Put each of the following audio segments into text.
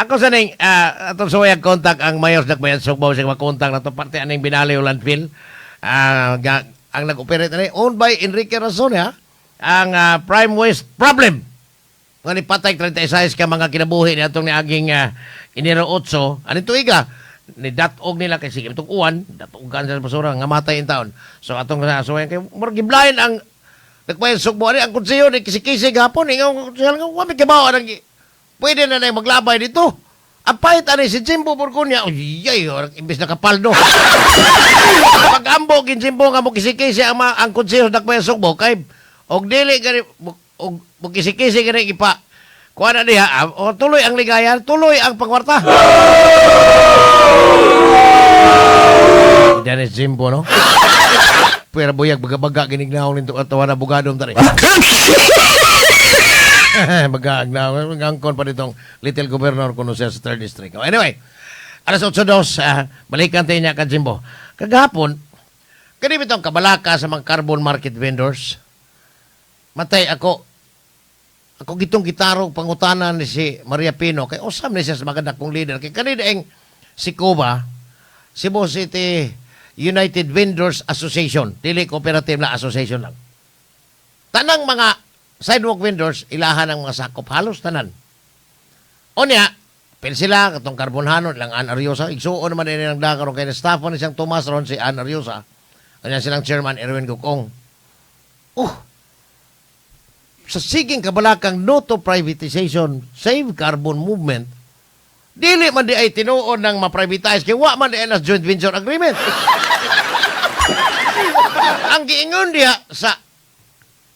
Ako sa ning atong suwayag contact ang mayor sa Dakbayan Sugbo sa makontak na to parte aning Binaliw landfill. Ang nag-operate ani owned by Enrique Razon ha. Ang prime waste problem nga ni patay 36 ka mga kinabuhi ni atong niaging Enero 8 aning tuiga ni dat-og nila kay sige itong uwan dat-ogan sa basura nga matay in taon. So atong sa suwayan kay murag giblain ang Dakbayan Sugbo ani ang konseho ni kisi-kisi gapon ingon konsehal nga wa may kibaw anang pwede na na maglabay dito. Ang pahit ani si Jimbo Borgonia, uy, yay, imbes na kapaldo. Pag-ambo kin Jimbo nga mo kisi-kisi ang, ang konseho sa Dakbayan Sugbo kay og dili gani og mo kisi-kisi gani ipa kuha na diha o tuloy ang ligayan, tuloy ang pangwarta. Dennis Jimbo, no? Pero buyag baga-baga ginignaong nito at na abogado tari. Baga na angkon pa ditong little governor kuno siya sa third district. Oh, anyway, alas 8:02, balikan tayo niya ka Jimbo. Kagahapon, kani bitong kabalaka sa mga carbon market vendors. Matay ako ako gitong gitarong pangutanan ni si Maria Pino kay usam ni siya sa maganda kong leader kay kanina ang si Cuba, Cebu City United Vendors Association, dili cooperative na association lang. Tanang mga sidewalk vendors ilahan ang mga sakop halos tanan. Unya, pil sila katong karbonhanon lang Ann Ariosa, igsuon naman ini ang dakaron kay staff ni siyang Tomas ron si Ann Ariosa. Kanya silang chairman Erwin Gukong. Oh, sa siging kabalakang no to privatization, save carbon movement, dili man di ay tinuod ng ma-privatize kay wa man di ay nas joint venture agreement. Ang giingon diha sa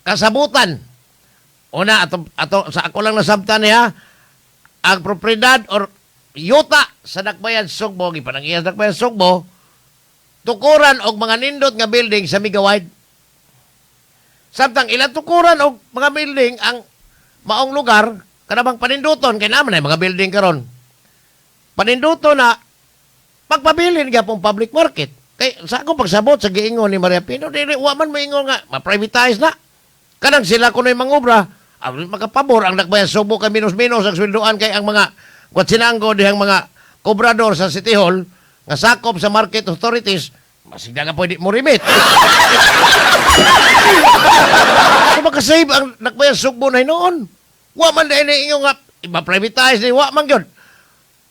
kasabutan, una, ato, ato, sa ako lang nasabtan niya, ang propriedad or yuta sa Dakbayan Sugbo, gipanang-iya sa Dakbayan Sugbo, tukuran og mga nindot nga building sa Megawide. Samtang ilang tukuran og mga building ang maong lugar, kanabang paninduton, kay naman ay mga building karon. Paninduton na pagpabilin gyapon public market. Kay sa akong pagsabot sa giingon ni Maria Pino, dili wa man moingon nga ma-privatize na. Kanang sila kuno'y mangobra, makapabor ang Dakbayan Sugbo kay minus-minus ang sweldoan kay ang mga kwatsinanggo dihang mga kobrador sa City Hall nga sakop sa market authorities, masigda nga pwede mo remit. Kung makasave ang Dakbayan Sugbo na hinoon, wa man dahil inyo nga ma-privatize ni wa man gyud.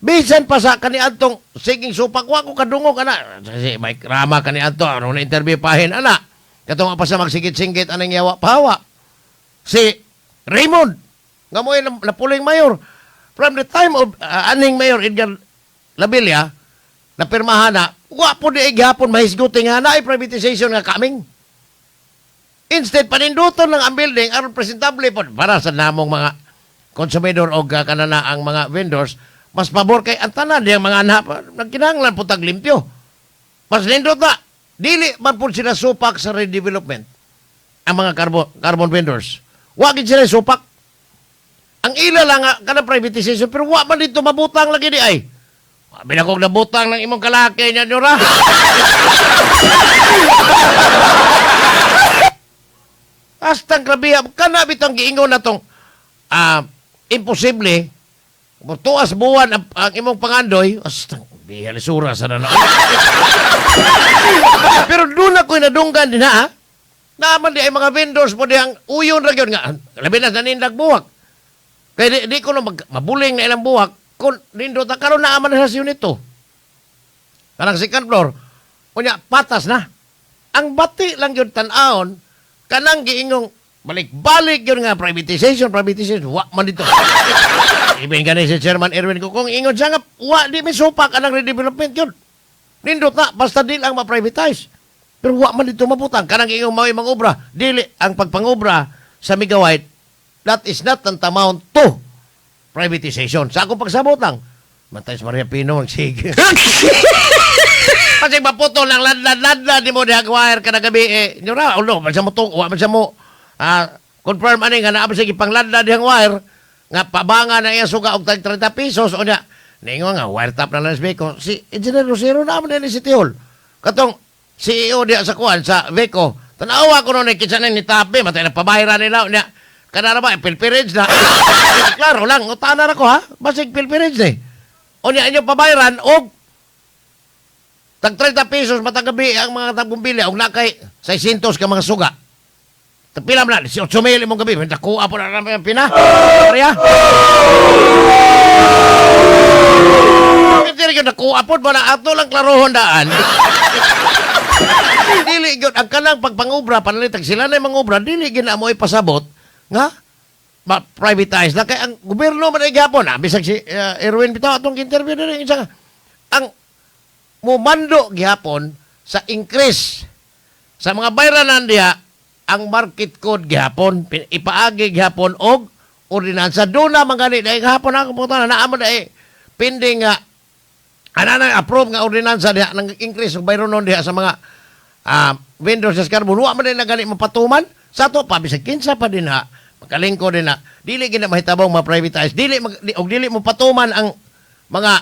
Bisan pa sa kaniadtong siging supak, wa ko kadungog ana. Si Mike Rama kaniadto ano na interview pahin ana. Katong pa sa magsigit-singgit anang yawa pahawa. Si Raymond nga mo'y napuling mayor from the time of aning mayor Edgar Labilla napirmahan na wa po di gihapon mahisguti nga naay privatization nga coming. Instead paninduton lang ang building aron presentable pod para sa namong mga konsumidor og kanana ang mga vendors, mas pabor kay ang tanan diyang mga anak nagkinahanglan po tag limpyo. Mas nindot na dili man pud sila supak sa redevelopment ang mga carbon vendors. Wa gid sila supak. Ang ila lang nga kanang privatization pero wa man dito mabutang lagi di ay. Wa binakog nabutang ng imong kalaki niya nyura. Hastang grabe kana bitong giingon natong imposible tuas buwan ang imong pangandoy, hastang biya lisura sa na. Pero doon ako'y nadunggan din ha. Naaman di ay mga vendors po di ang uyon ra gyud nga labi na sa nindag buwak. Kaya di ko no mabuling na ilang buwak kung nindot na karon naaman na sa unit to. Kanang second floor, unya patas na. Ang bati lang gyud tan-awon kanang giingong balik-balik yun nga privatization, privatization, wa man dito. Ibig gani si Chairman Erwin ko kung ingon siya nga, wa di may supak anang redevelopment yun. Nindot na, basta di lang ma-privatize. Pero wa man dito mabutang. Kanang ingong mao'y mangobra, dili ang pagpangobra sa Megawide, that is not tantamount to privatization. Sa akong pagsabot lang, matay si Maria Pino, magsige. Kasi maputol lang, ladlad, di mo diha wire kada gabi, eh, nyo ra, ulo, man siya mo tung, wa man siya mo, confirm ani nga naa ba sige pangladlad dihang wire, nga pabanga na iya suga og tag 30 pesos, o niya, ningo nga, wire tap na lang sa Beko. Si Engineer Rosero na man din si Tihol. Katong CEO diha sa kuan, sa Beko, tanawa ko noon, kinsa na ni Tape, matay na pabayra nila, niya, kanara ba, pilpirage na. Klaro lang, utana na ko ha, basig pilpirage na eh. Unya inyo pabayran og tag 30 pesos matag gabi ang mga tagbumbilya og nakay 600 ka mga suga. Tag pila man na? 18 mil imong gabi. Nakuha po na naman pina. Maria. Hindi rin nakuha po ba na ato lang klarohon daan. Dili gyud ang kanang pagpangubra, panalitag sila na yung mangubra, dili gyud na mo ipasabot nga ma-privatize na kay ang gobyerno man ay gihapon. Ah, bisag si Erwin bitaw atong interview diri isa nga ang mumando gihapon sa increase sa mga bayranan diha ang market code gihapon, ipaagi gihapon og ordinansa. Doon na man gani dahil gihapon ako po na naa mo dahil pending nga ana na approve nga ordinansa diha nang increase og bayronon diha sa mga vendors sa carbon. Wa man din na gani mapatuman sa ato pa, bisag kinsa pa din ha, makalingko din na dili gid na mahitabong ma-privatize, dili mag, di, og dili mo patuman ang mga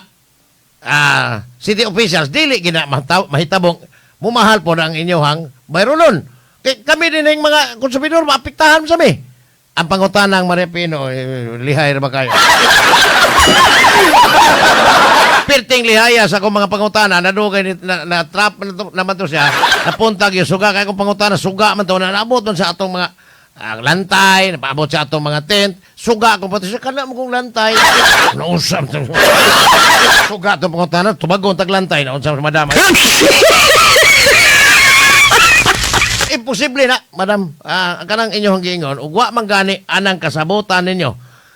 city officials, dili gid na mahitabong mumahal po na ang inyong bayronon. Kay kami din ang mga konsumidor maapektahan sa mi. Ang pangutanang Maria Pino, eh, lihay ra ba kayo? Pirting lihaya sa akong mga pangutana, nadugay na trap na naman to siya, napuntag yung suga, kaya kung pangutana, suga man to, na naabot man sa atong mga lantay, napaabot sa atong mga tent, suga kung pati siya, kana mo kong lantay. Nausap to. Suga itong pangutana, tubagon tag lantay, nausap sa madam. Imposible na, madam. Ah, ang kanang inyong giingon, ug wa man gani anang kasabutan ninyo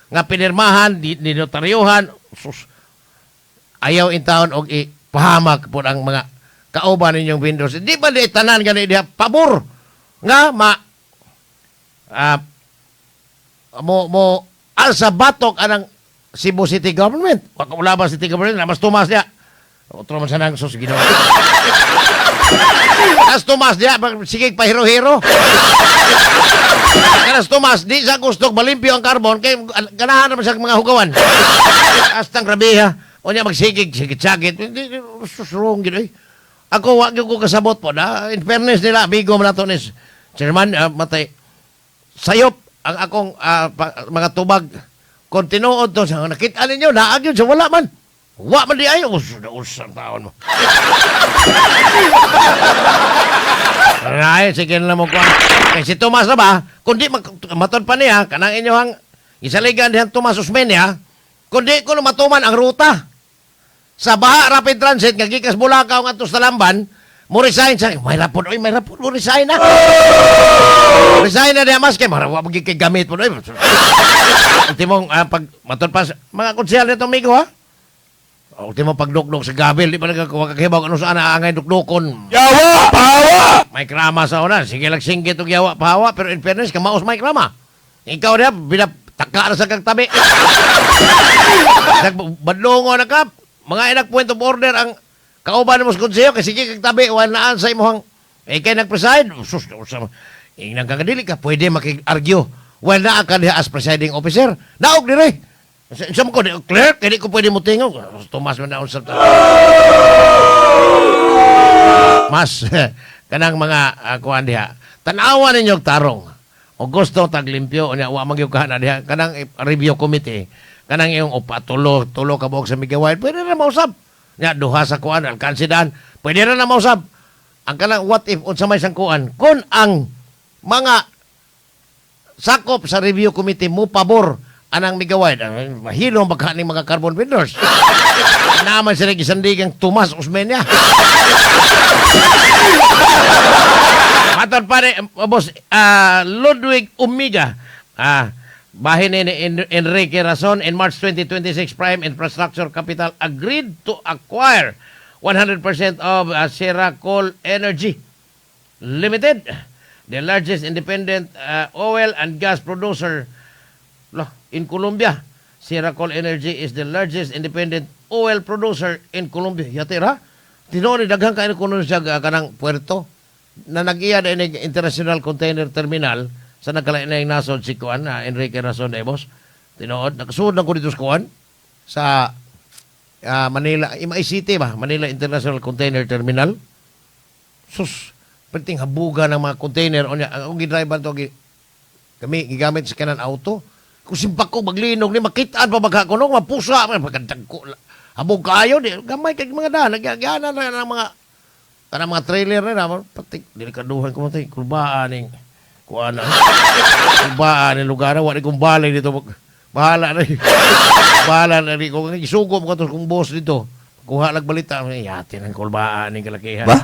nga pinirmahan, di notaryuhan, sus, ayaw intawon og ipahamak po ang mga kauban ninyong vendors. Di ba di tanan gani diha pabor nga ma mo mo alsa batok anang Cebu City Government. Wa ka ba City Government na mas tumas diha. Otro man sa nang sus Ginoo. Mas tumas diha sige pahiro-hiro. Kanas Tomas, di sa gusto malimpyo ang carbon kay ganahan naman sa mga hugawan. Astang grabe ha. Unya magsigig, sigit-sagit. Hindi, susurong gid oy. Ako wa gyud ko kasabot po na. In fairness nila, amigo man nato ni Chairman, matay. Sayop ang akong mga tubag. Kung tinuod to, sa nakita ninyo, naag yun sa wala man. Wa man di ay, usang taon mo. Ay, sige na mo kuha. Kay si Tomas na ba, kung di maton pa niya, kanang inyong isaligan dihang Tomas Osmeña, kung di ko na matuman ang ruta. Sa Baha Rapid Transit, nga gikas Bulacau ngadto sa Talamban, mo resign siya. May rapod, oy, may rapod, mo resign na. Resign na diya mas, kay mara, wa magiging gamit po. Oy. Ultimong, pag, maton pa, mga konsehal nito, amigo, ha? Ultimo pagdukdok sa gabil, di ba nagkakahibaw ano saan angay dukdukon? Yawa! Pahawa! May krama sa una. Sige lang singgit og yawa pahawa, pero in fairness, kamaos may krama. Ikaw niya, binataka na sa kag tabi. Badlongo na ka. Mga inak point of order ang kauban mo sa konseho, kasi sige kag tabi, wala naan sa imuhang, eh, kay nag-preside, sus, sus, ingnan ka dili ka, pwede makig-argue. Wala na ka diha as presiding officer. Naog dire. Sa mo ko, clerk, hindi ko pwede mo tingog. Tumas man na sa mas kanang mga kuan diha. Tan-awa ninyo og tarong. O gusto taglimpyo unya wa man gyud ka na diha kanang review committee, kanang iyong upa tulo tulo ka buok sa Megawide, pwede na mausab. Nya duha sa kuan alkansidan, pwede na na mausab. Ang kanang what if unsa may sangkuan kun ang mga sakop sa review committee mo pabor anang Megawide, mahilom baka ning mga carbon vendors. Naman sila gisandigang Tomas Osmeña. Matod pa ni, boss, Ludwig Umiga. Bahin ni Enrique Razon, in March 2026, Prime Infrastructure Capital agreed to acquire 100% of Sierra Coal Energy Limited, the largest independent oil and gas producer in Colombia. Sierra Coal Energy is the largest independent oil producer in Colombia. Yati ra? Tinuod ni daghan kaayo kuno siya kanang puerto na nag-iya na inig International Container Terminal sa nagkalain na yung nasod si Kuan, na Enrique Razon de boss. Tinuod, nakasuod lang ko dito sa Kuan sa Manila, MICT ba? Manila International Container Terminal. Sus, perting habuga ng mga container. Onya, ang akong gidriver to, kami gigamit sa kanan auto. Kung simpak ko, maglinog ni, makitaan pa bagha ko, no, mapusa, man, pagkadagko. Habog kaayo di gamay kay mga daan nagyana na ng mga kanang mga trailer na na pati delikaduhan ko matay kulbaan ning kuan na. Kulbaan ning lugar wa ni kong balay dito. Bahala na. Bahala na di ko isugo mo kato kong boss dito. Kuha lag balita, yati ng kulbaan ning kalakihan. Ba?